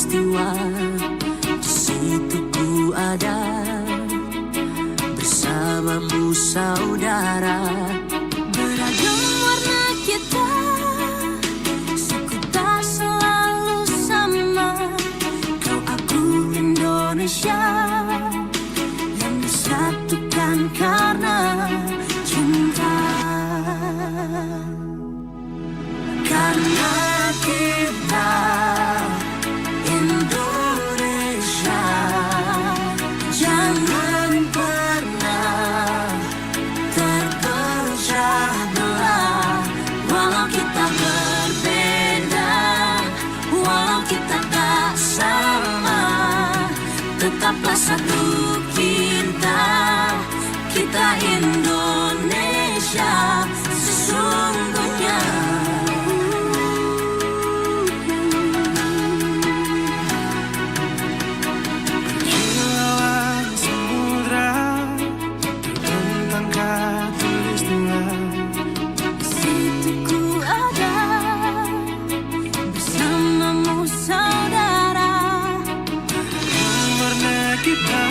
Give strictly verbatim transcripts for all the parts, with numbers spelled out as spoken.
Peristiwa di situ ku ada bersamamu saudara. Beragam warna kita, suku tak selalu sama. Kau aku Indonesia yang disatukan karena cinta. Karena kita Indonesia, jangan pernah terpecah belah. Walau kita berbeda, walau kita tak sama, tetaplah satu kita. Kita Indonesia sesungguhnya. Kilauan samudra terbentang khatulistiwa. Di situ ku ada bersamamu saudara. Warna kita,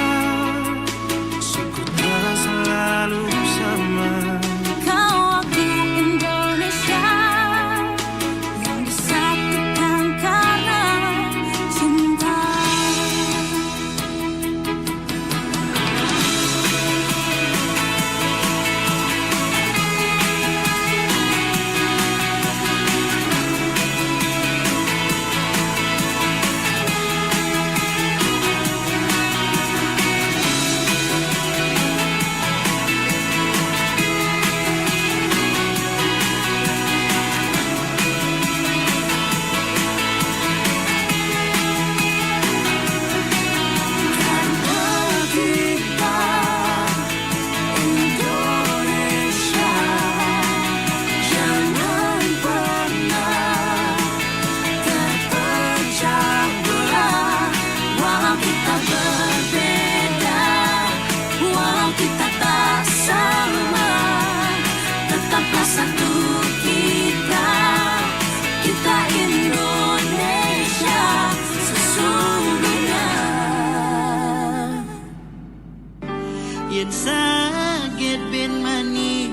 suku tak selalu sama. Kau aku Indonesia yang disatukan karena cinta. Indonesia, jangan pernah terpecah belah. Walau kita berbeda, walau kita tak sama, tetaplah satu kita. Kita Indonesia sesungguhnya. Yen saget ben mani,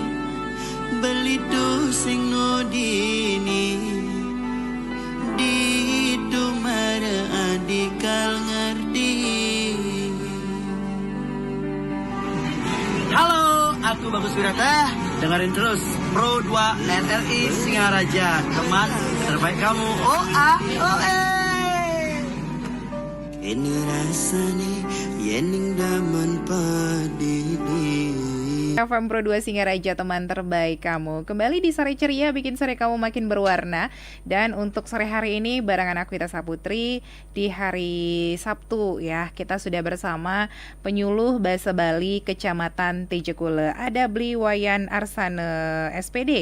belitu sing nodini, ditu mara adikal ngerti. Halo, aku Bagus Wirata. Dengerin terus Pro dua R R I Singaraja, teman terbaik kamu. O A O E. Ini rasanya yening daman padidi. F M Pro dua Singaraja, teman terbaik kamu. Kembali di Sore Ceria, bikin sore kamu makin berwarna. Dan untuk sore hari ini, barengan aku, Ita Saputri, di hari Sabtu ya, kita sudah bersama penyuluh bahasa Bali Kecamatan Tejekule. Ada Bli Wayan Arsana, S P D.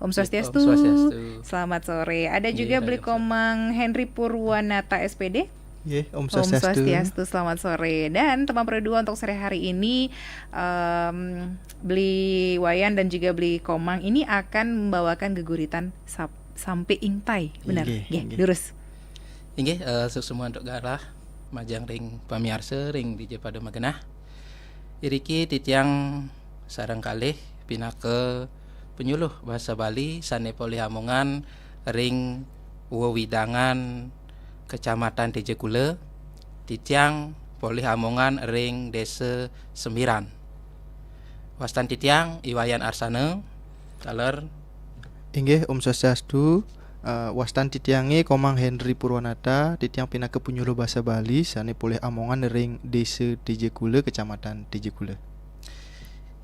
Om Swastiastu. Om Swastiastu. Selamat sore. Ada juga Bli Komang Henry Purwanata, S P D. Nggih, Om Swastiastu. Selamat sore. Dan teman Pro dua untuk sore hari ini, em, Bli Wayan dan juga Bli Komang ini akan membawakan geguritan sap-, sampe ingtai. Benar? Nggih, nggih, nggih. Durus. Inggih, eh, suksma antuk galah majeng ring pamiarsa ring dija pada magenah. Iriki titiang sareng kalih pinaka penyuluh basa Bali sane polih amongan ring wewidangan Kecamatan Tejekule, titiang polih amongan ring Desa Sembiran. Wastan titiang I Wayan Arsana, taler. Inggih, Om Swastiastu. Eh, wastan titiange Komang Henry Purwanata, titiang pinaka penyuluh basa Bali sane polih amongan ring Desa Tejekule, Kecamatan Tejekule.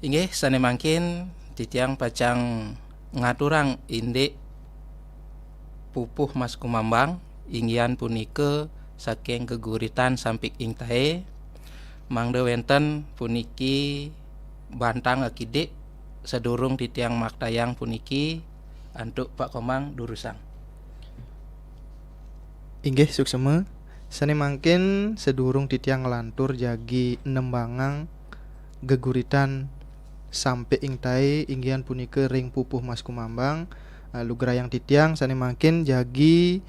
Inggih, sane mangkin titiang pacang ngaturang indik pupuh Mas Kumambang, inggihan punika saking geguritan Sampik Ingtae, mangda wenten puniki bantang akidik sadurung titiang maktayang puniki antuk Pak Komang durusang. Inggih, suksma. Sane mangkin sadurung titiang nglantur jagi nembangang geguritan Sampik Ingtae, inggihan punika ring pupuh Mas Kumambang, eh, lugrayang titiang sane mangkin jagi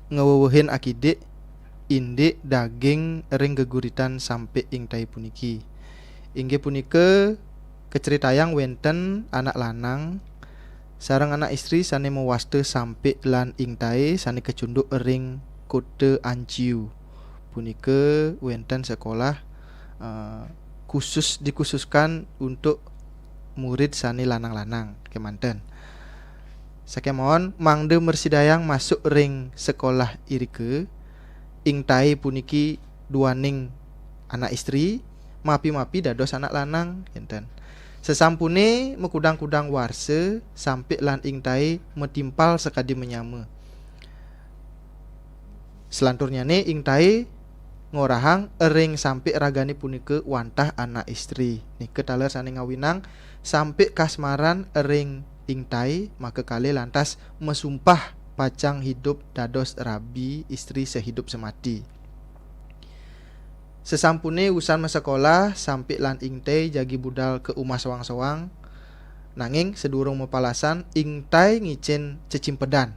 ngwewehin akidik indik daging ring geguritan sampik ingtai puniki. Inggih punika kacritayang wenten anak lanang sareng anak istri sane mawasta sampik lan ingtai sane kacunduk ring kota Anciu. Punika wenten sekolah, eh, khusus dikhususkan untuk murid sane lanang-lanang kemanten. Sakemawon mangda mrasidayang masuk ring sekolah irika, ingtai puniki duaning anak istri, mapi-mapi dados anak lanang, kenten. Sesampune makudang-kudang warsa, sampik lan ingtai matimpal sakadi manyama. Selanturnyane ingtai ngorahang ring sampik ragane punika wantah anak istri. Nika taler sane ngawinang sampik kasmaran ring ingtai, maka kalih lantas masumpah pacang hidup dados rabi istri sehidup semati. Sesampune usan masekolah, sampik lan ingtai jagi budal ka umah soang-soang. Nanging sadurung mapalasan, ingtai ngicen cecimpedan.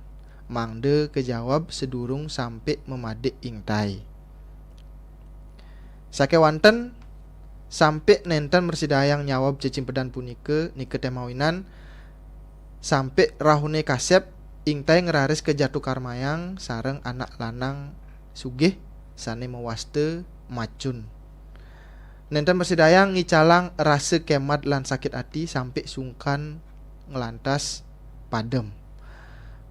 Mangda kajawab sadurung sampik mamadik ingtai. Sakewanten, sampik nenten mrasidayang nyawab cecimpedan punika, nika temawinan, sampik rahune kasep, ingtai ngraris kajatu karmayang sareng anak lanang sugih sane mawasta Macun. Nenten mrasidayang ngicalang rasa kemat lan sakit ati, sampik sungkan nglantas padem.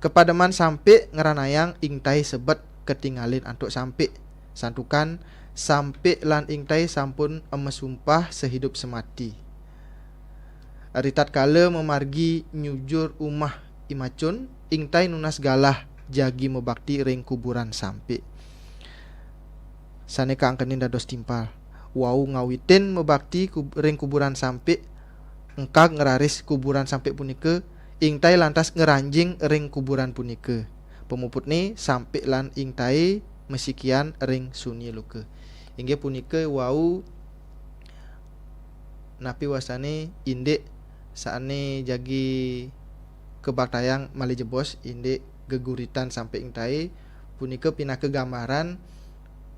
Kapademan sampik ngranayang ingtai sebet katingalin antuk sampik. Santukan sampik lan ingtai sampun masumpah sahidup semati. Ritatkala mamargi nyujur umah I Macun, ingtai nunas galah jagi mabakti ring kuburan sampik. Sane kaangkenin dados timpal. Wau ngawitin mabakti kub-, ring kuburan sampik, engkag ngraris kuburan sampik punika, ingtai lantas ngranjing ring kuburan punika. Pamuputne sampik lan ingtai masikian ring sunyi loka. Inggih punika wau napi wastane indik sane jagi kabaktayang malih jebos, indik geguritan sampik ingtai punika pinaka gambaran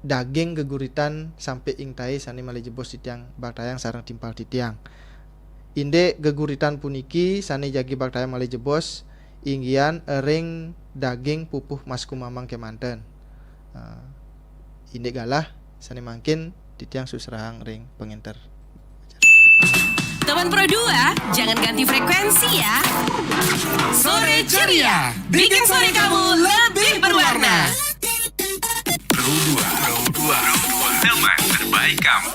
daging geguritan sampik ingtai sane malih jebos titiang baktayang sareng timpal titiang. Indik geguritan puniki sane jagi baktayang malih jebos inggihan ring daging pupuh Mas Kumamang kemanten. Ah, indik galah sane mangkin titiang susrahang ring pangenter. Teman Pro dua, jangan ganti frekuensi ya. Sore Ceria, bikin sore kamu lebih berwarna. Pro dua, Pro dua, Pro dua, teman terbaik kamu.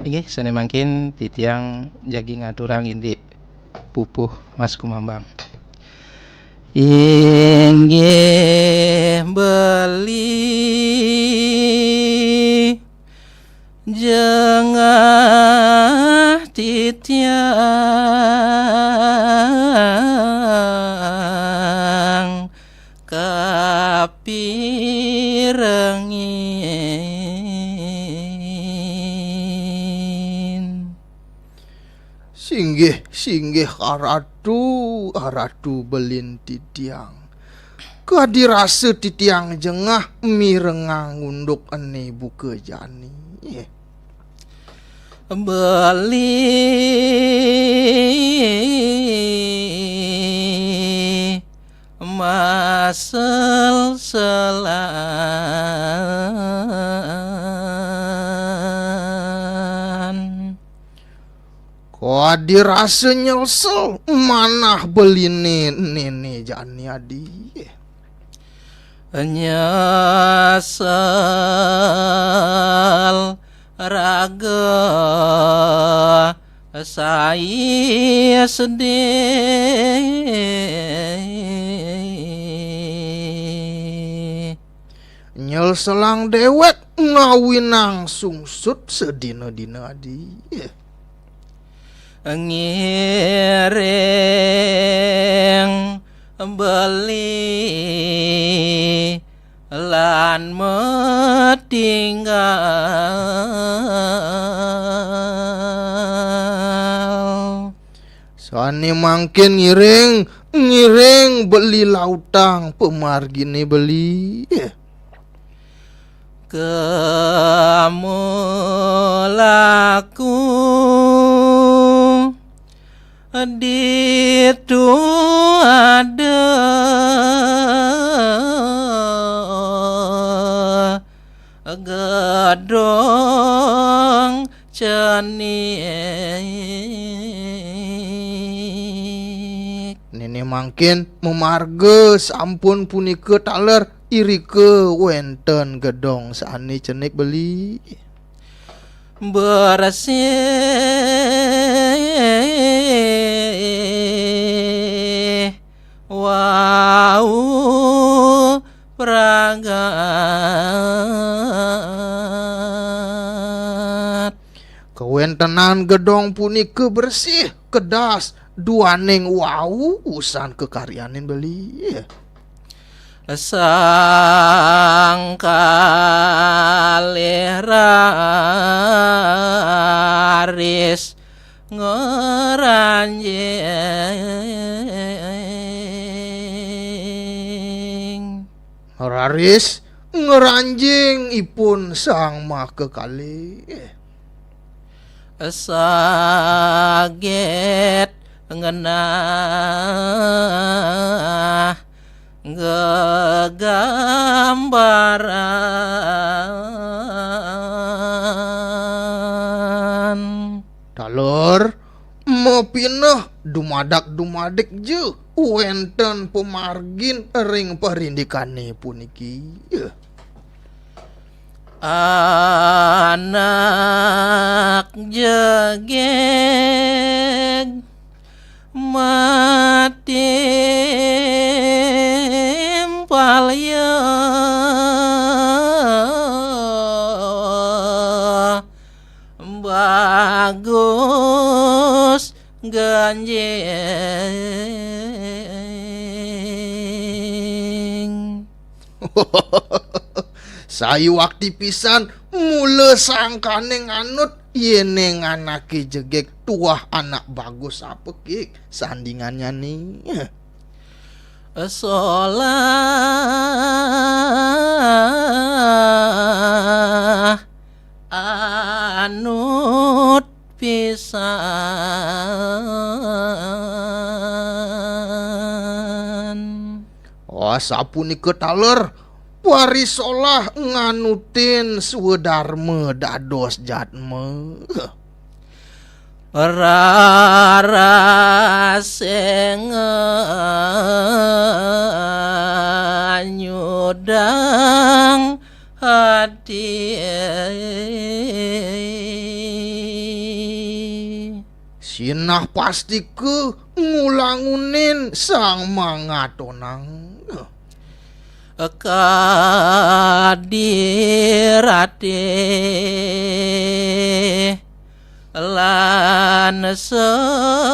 Inggih, sané mangkin titiang jagi ngaturang indik pupuh Mas Kumambang. Inggih beli jengah titiang kapirengin. Singgih, singgih, Ratu, Ratu belin titiang. Kadi rasa titiang jengah mirengang unduk ené buka jani. Beli masel selan. Kadi rasa nyelsel manah beliné néné jani adi. Nyesel raga sai sedih. Nyelselang déwék ngawinang sungsut sedina-dina adi. Ngiring beli lan matinggal. Sané mangkin ngiring, ngiring beli lautang pamarginé beli. Kemulaku ditu ada gedong cenik. Néné mangkin mamarga sampun punika taler irika wénten gedong sané cenik beli. Bersih wau pragat. Kawéntenan gedong punika bersih, kedas, duaning wau usan kakaryanin beli. Sang kalih raris ngranjing. Raris ngranjing ipun sang makakalih. Saget ngenah gegambaran. Taler, mapineh dumadak-dumadik ja wénten pamargin ring parindikané puniki. Anak jegég matimpal ya bagus ganjing. Sayuwakti pisan mula sangkané nganut yéning anaké jegég tuah anak bagus apa ké sandingannyané. Solah anut pisan. Oh, sapunika taler parisolah nganutin swadarma dados jatma. Rarasing nyudang ati. Inah pastika ngulangunin sang mangatonang. Kadi Ratih lan Semara.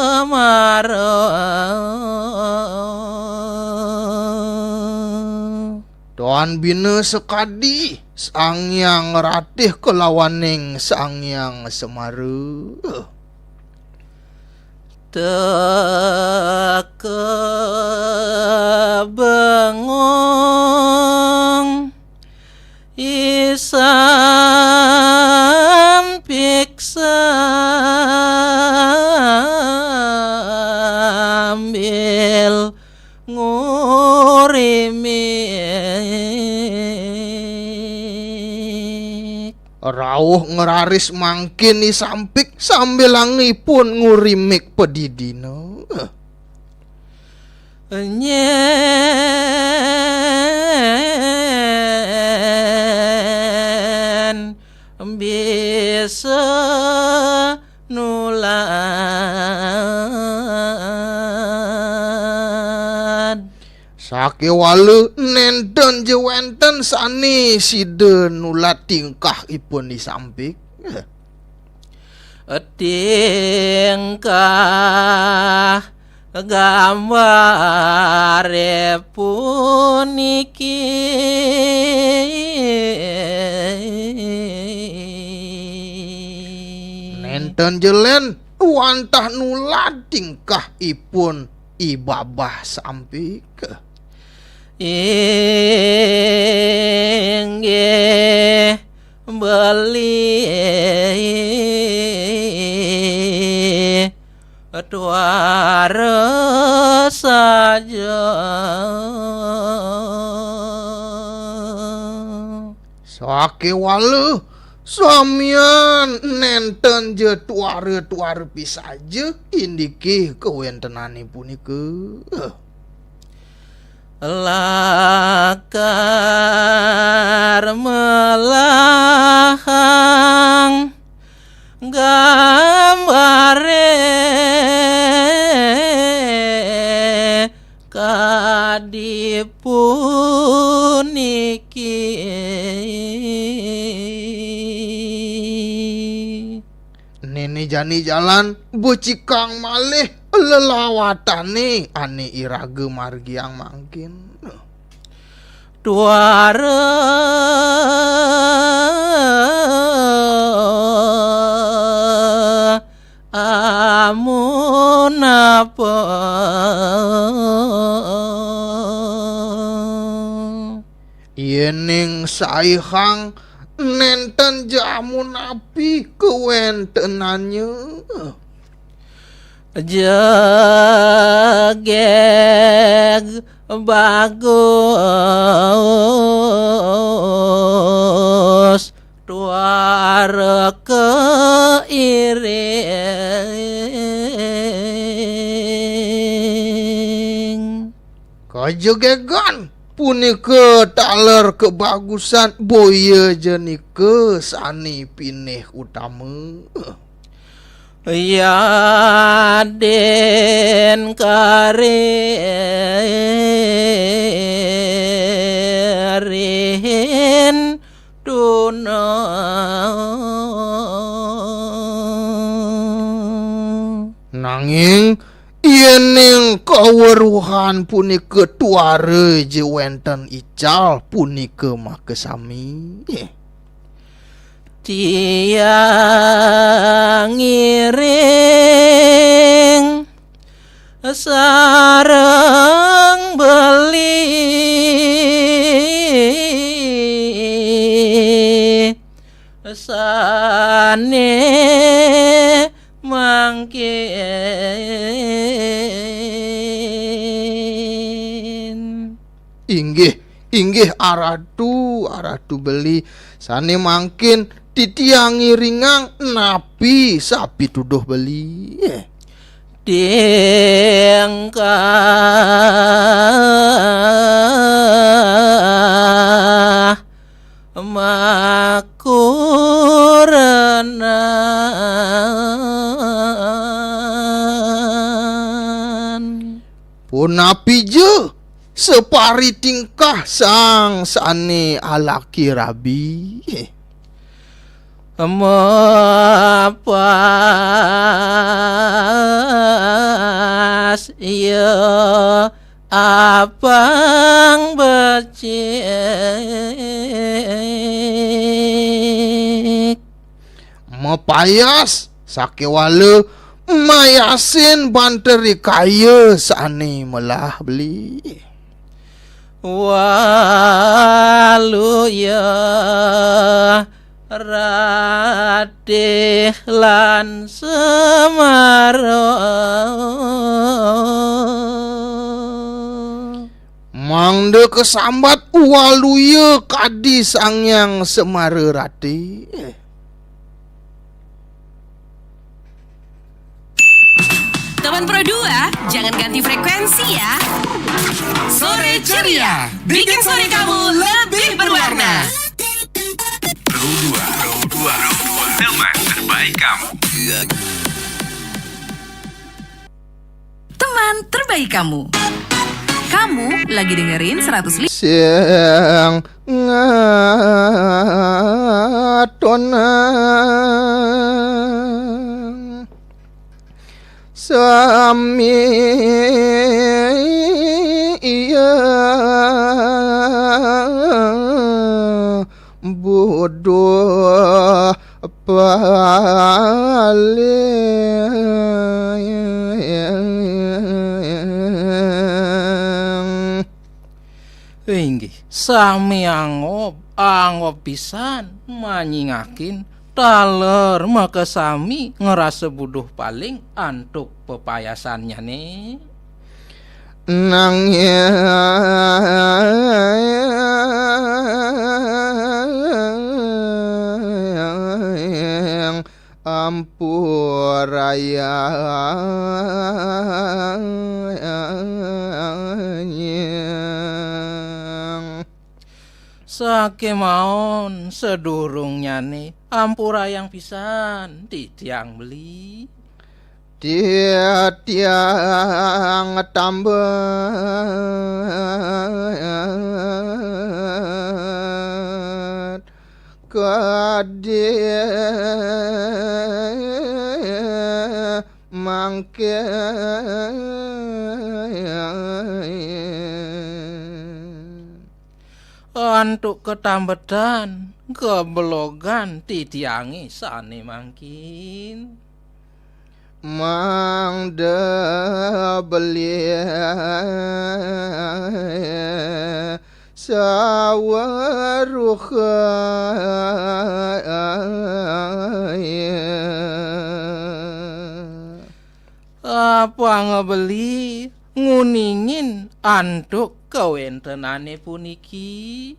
Tan bina sakadi Sang Hyang Ratih kalawaning Sang Hyang Semara. Teka bengong isampik sambil ngurimik. Rauh ngraris mangkin isampik sambilang ipun ngurimik padidina. Nyén bisa nulad. Sakéwala nénten ja wénten sané sida nulad tingkah ipun isampik. Tingkah gambaré puniki. Nénten ja lén wantah nulad tingkah ipun I Babah Sampik. Inggih beli tuara saja. Sakéwala samian nénten ja tuara-tuara pisaja indiki kawéntenané punika. Lakar melahang gambaré kadi puniki. Néné jani jalan becikang malih lelawatané ané iraga margiang mangkin. Tuara amun apa. Yéning saihang nénten ja amun apa kawéntenannya. Jegég bagus tuara kairing. Kajegégan punika taler kabagusan boya ja nika sané pinih utama. Yadin karirin tuna. Nanging yéning kaweruhan punika tuara ja wénten ical punika makasami. Tiang ngiring sareng beli sané mangkin. Inggih, inggih, Aratu, Aratu beli. Sané mangkin titiang ngiringang napi sapituduh beli. Tingkah makurna. Punapija saparitingkah sang sané alaki rabi? Mapas ya apang becik. Mapayas sakéwala mayasin banteri kaya sané melah beli. Waluya ratih lan semara. Mangda kasambat waluya kadi Sang Hyang Semara Ratih. Teman Pro dua, jangan ganti frekuensi ya. Sore ceria, bikin sore kamu lebih berwarna. Pro dua, Pro dua, Pro dua, teman terbaik kamu. Teman terbaik kamu. Kamu lagi dengerin seratus lima. Sing ngatonang sami iya buduh paling. Inggih, sami angob, angob pisan manyingakin taler makasami ngrasa buduh paling antuk pepayasannyané. Nanging ampurayang. Sakémaon sadurungnyané ampurayang pisan titiang beli. Titiang tambet kadi mangkin. Antuk katambetan, kablogan titiangé sané mangkin. Mangda beli saweruh. Apang beli nguningin antuk kawéntenané puniki.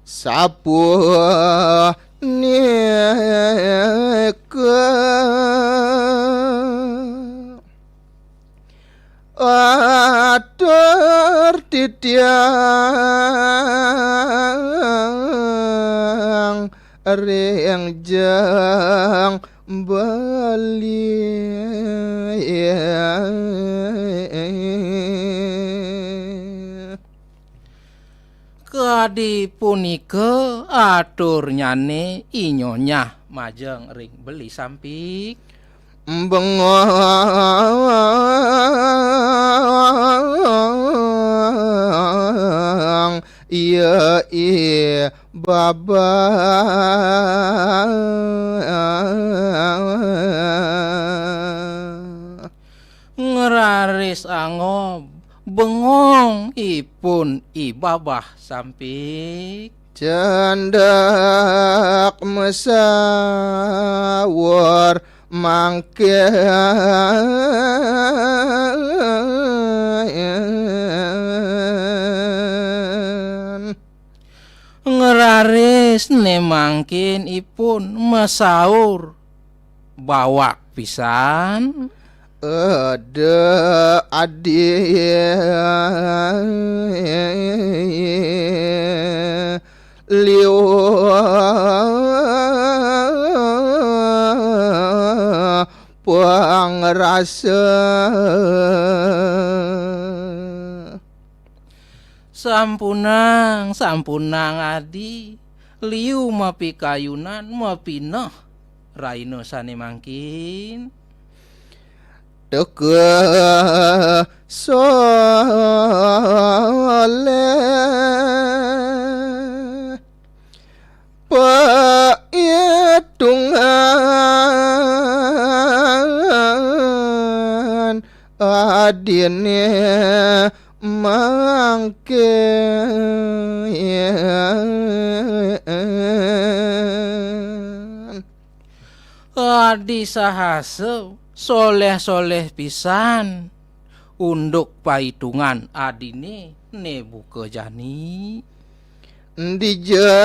Sapunika atur titiang ring jang beli. Kadi punika aturnyané I Nyonyah majeng ring beli sampik. Bengong iya I Babah. Ngraris angob, bengong ipun I Babah sampik. Cendek masaur mangkin. Ngraris né mangkin ipun masaur bawak pisan. Eda adi liu ngrasa. Sampunang, sampunang, Adi. Liu mapikayunan, mapineh raina sane mangkin. Teka soleh paitungan adine mangkin. Adi sahasa soleh-soleh pisan. Unduk paitungan adine ne buka jani. Dija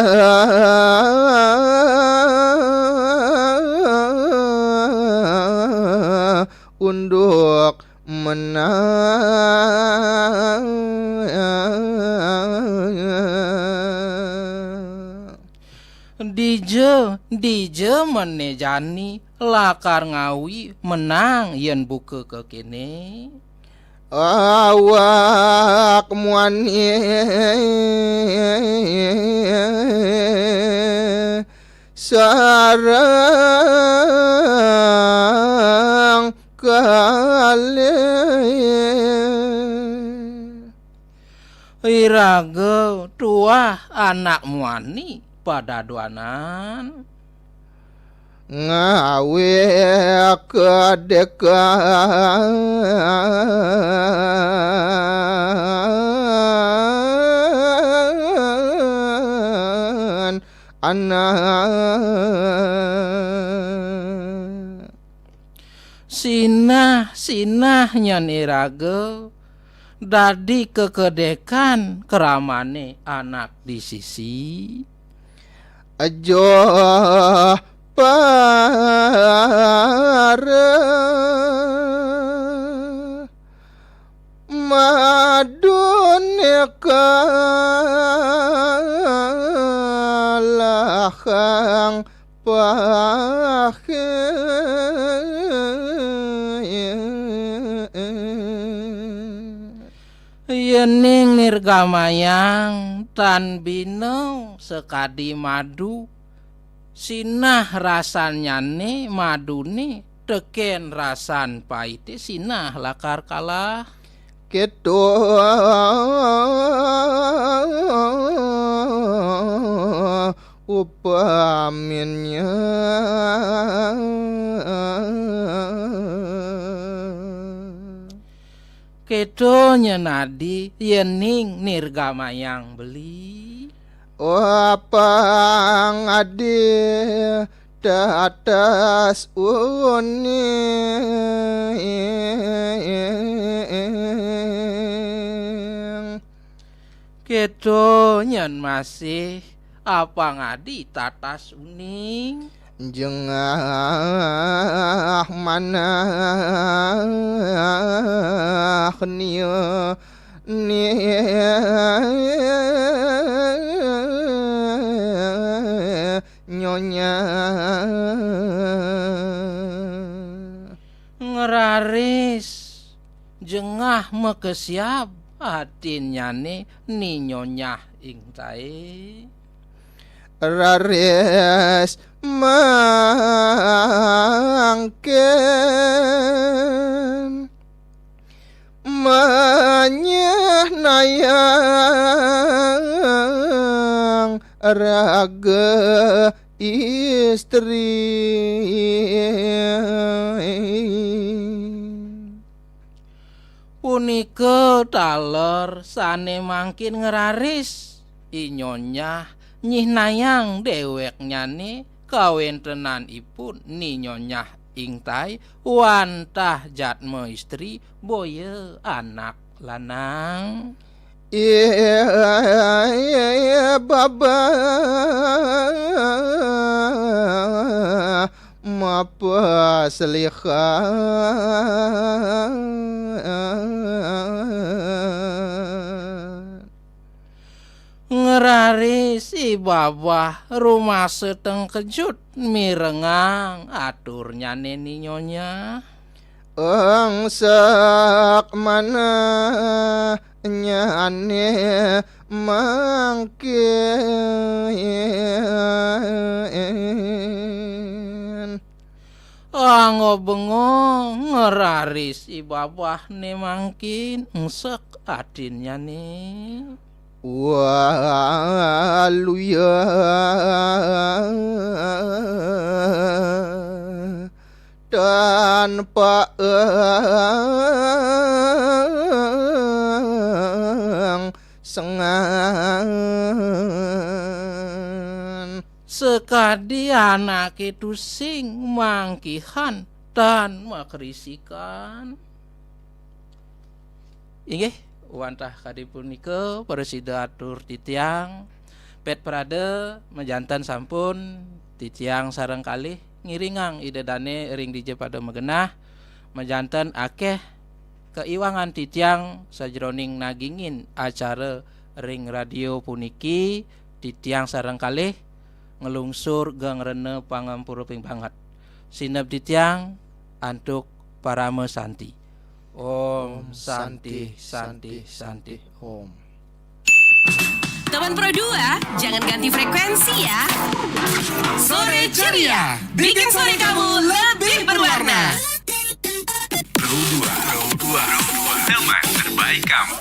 unduk menang. Dija, dija mene jani lakar ngawi menang yen buka kekene. Awak muani sareng kalih. Iraga tuah anak muani padaduanan. Ngawi kadekan anak. Sinah, sinah nyen iraga dadi kekedekan kramane anak di sisi. Ajoh para madune kalahang pahe. Yening nirgamayang tan bina sakadi madu, sinah rasannyane madune teken rasan paite sinah lakar kalah. Keto upaminya. Keto nyen adi yening nirgamayang beli. Apang adi tatas uning. Keto nyen masih apang adi tatas uning. Jengah manah nia ni nyonya. Ngraris jengah makesiab atinnyane ni nyonyah ing tae. Raris mangkin manyihnayang raga istri. Punika taler sane mangkin ngraris I Nyonyah nyihnayang deweknyane kawentenanipun Ni Nyonyah ing tai wantah jatma istri boya anak lanang. Iya, babah mapaslihan. Ngraris I Babah rumasa tengkejut mirengang aturnyane Ni Nyonyah. Engsek manah nyane mangkin. Anggo bengong ngeraris i babahne mangkin, engsek atinnyane. Waluya tanpa eng sengan. Sekadi anake tusing mangkihan tan makrisikan. Inggih, wantah kadi punika prasida atur titiang. Pet prade majanten sampun titiang sareng kalih ngiringang ida dane ring dija pada magenah, majanten akeh kaiwangan titiang sajroning nagingin acara ring radio puniki, titiang sareng kalih nglungsur geng rena pangampura ping banget. Sineb titiang antuk parama santi. Om Santi, Santi, Santi, Om. Teman Pro dua, jangan ganti frekuensi ya. Sore Ceria, bikin sore kamu lebih berwarna. Pro dua, Pro dua, Pro dua, teman terbaik kamu.